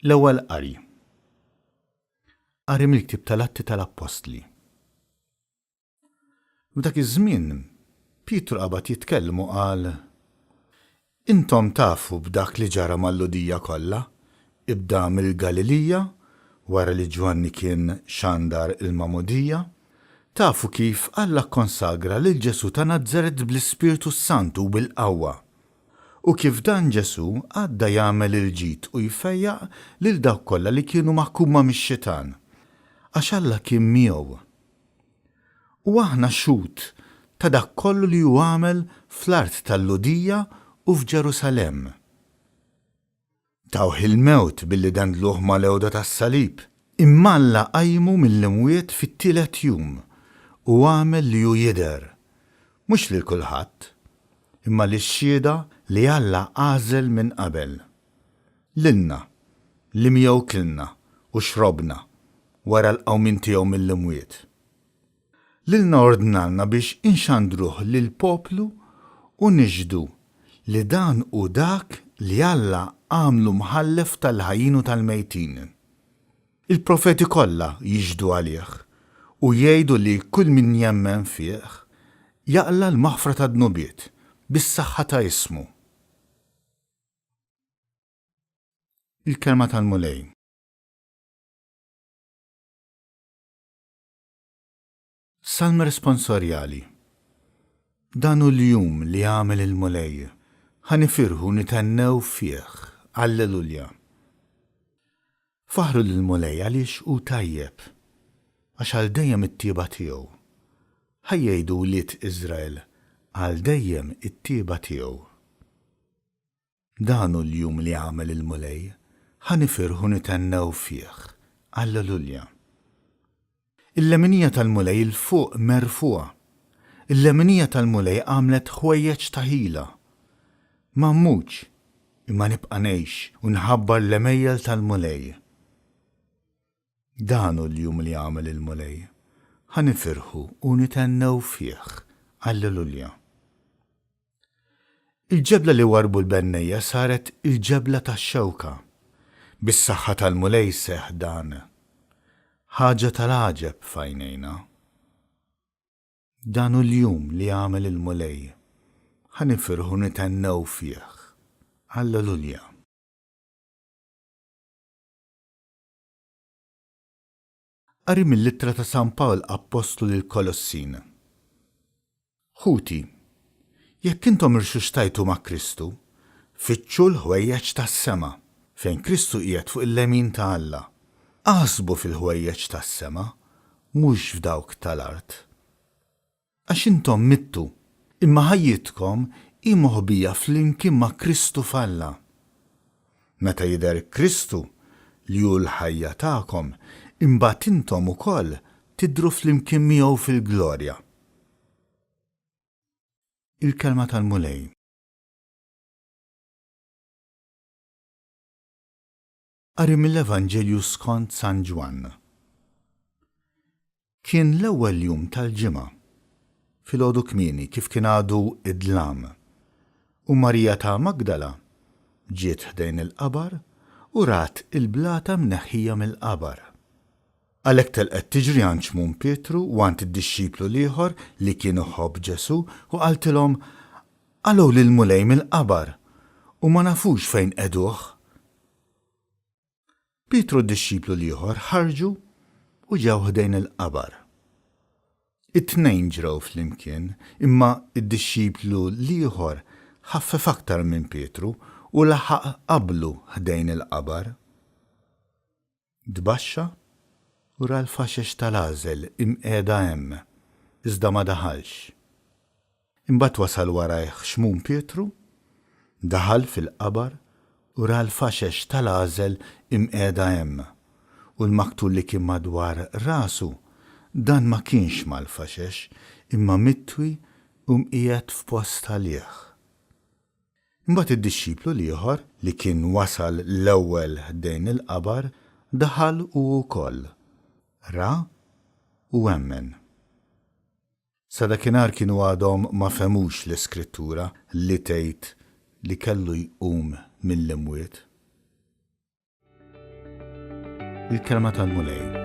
L-Ewwel Qari. Qari mill-Ktieb tal-Atti tal-Appostli. F'dak iż-żmien, Pietru qabad jitkellem u qal, Intom tafu b'dak li ġara mal-Lhudija kollha, ibda mill-Galilija, wara li Ġwanni kien xandar il-magħmudija, tafu kif Alla kkonsagra lil Ġesù ta' Nazaret bl-Ispirtu s-Santu u bil-qawwa, u kif dan Ġesù għadda jagħmel il-ġid u jfejjaq lil dawk kollha li kienu maħkuma mix-xitan, għax Alla kien miegħu. U aħna xhud ta' dak kollu li hu għamel fl-art tal-Lhudija u f'Ġerusalemm. Tawh il-mewt billi dendluh mal-għewda tas-salib, imma Alla qajmu mill-imwiet fit-tielet jum u għamel li hu jidher, mhux lil kulħadd, imma lix-xhieda li Alla għażel minn qabel, lilna li miegħu kilna u xrobna wara l-qawmien tiegħu mill-imwiet. Lilna ordnalna biex inxandruh lill-poplu u nixhdu li dan hu dak li Alla għamlu mħallef tal-ħajjin u tal-mejtin. Il-profeti kollha jixhdu għalih u jgħidu li kull min jemmen fih jaqla' l-maħfra tad-dnubiet bis-saħħa ta' ismu. Il-Kelma tal-Mulej. Salm Responsorjali Dan hu l-jum li għamel il-Mulej, ħa nifirħu u nithennew fih. Allelulja. Faħħru lill-Mulej għaliex hu tajjeb, għax għal dejjem it-tjieba tiegħu. Ħa jgħidu wlied Iżrael, għal dejjem it-tjieba tiegħu. Dan hu l-jum li għamel il-Mulej, ħa nifirħu nithennew fih. Allelulja. Il-leminija tal-Mulej 'il fuq merfugħa. Il-leminija tal-Mulej għamlet ħwejjeġ ta' ħila. Ma mmutx, imma nibqa' ngħix u nħabbar l-għemejjel tal-Mulej. Dan hu l-jum li għamel il-Mulej, ħa nifirħu u nithennew fih. Allelulja. Il-ġebla li warrbu l-bennejja saret il-ġebla tax-xewka. Bis-saħħa tal-Mulej seħħ dan. Ħaġa tal-għaġeb f'għajnejna. Dan hu l-jum li għamel il-Mulej. Ħa nifirħu nithennew fih. Allelulja. Qari mill-Ittra ta' San Pawl Appostlu lill-Kolossin. Ħuti, jekk intom irxuxtajtu ma' Kristu, fittxu l-ħwejjeġ tas-sema, fejn Kristu qiegħed fuq il-lemin ta' Alla. Aħsbu fil-ħwejjeġ tas-sema, mhux f'dawk tal-art. Għax intom mittu, imma ħajjitkom hi moħbija flimkien ma' Kristu f'Alla. Meta jidher Kristu, li hu l-ħajja tagħkom, imbagħad intom ukoll tidhru flimkien miegħu fil-glorja. Il-Kelma tal-Mulej. Qari mill-Evanġelju skont San Ġwann. Kien l-ewwel jum tal-ġimgħa, filgħodu kmieni kif kien għadu d-dlam, u Marija ta' Magdala ġiet ħdejn il-qabar u rat il-blata mneħħija mill-qabar. Għalhekk telqet tiġri għand Xmun Pietru u għand id-dixxiplu l-ieħor li kien iħobb Ġesù u qaltilhom, Qalgħu lill-Mulej mill-qabar, u ma nafux fejn qegħduh. Pietru u d-dixxiplu l-ieħor ħarġu u ġew ħdejn il-qabar. It-tnejn ġrew flimkien, imma d-dixxiplu l-ieħor ħaffef aktar minn Pietru u laħaq qablu ħdejn il-qabar. Tbaxxa u ra l-faxex tal-għażel imqiegħda hemm, iżda ma daħalx. Imbagħad wasal warajh Xmun Pietru, daħal fil-qabar u ra l-faxex tal-għażel imqiegħda hemm, u l-maktur li kien madwar rasu, dan ma kienx mal-faxex, imma mitwi u mqiegħed f'post għalih. Imbagħad id-dixxiplu l-ieħor, li kien wasal l-ewwel ħdejn il-qabar, daħal hu wkoll, ra u emmen. Sa dakinhar kienu għadhom ma fehmux l-Iskrittura li tgħid li kellu jqum mill-imwiet. Il-kelma tal-Mulej.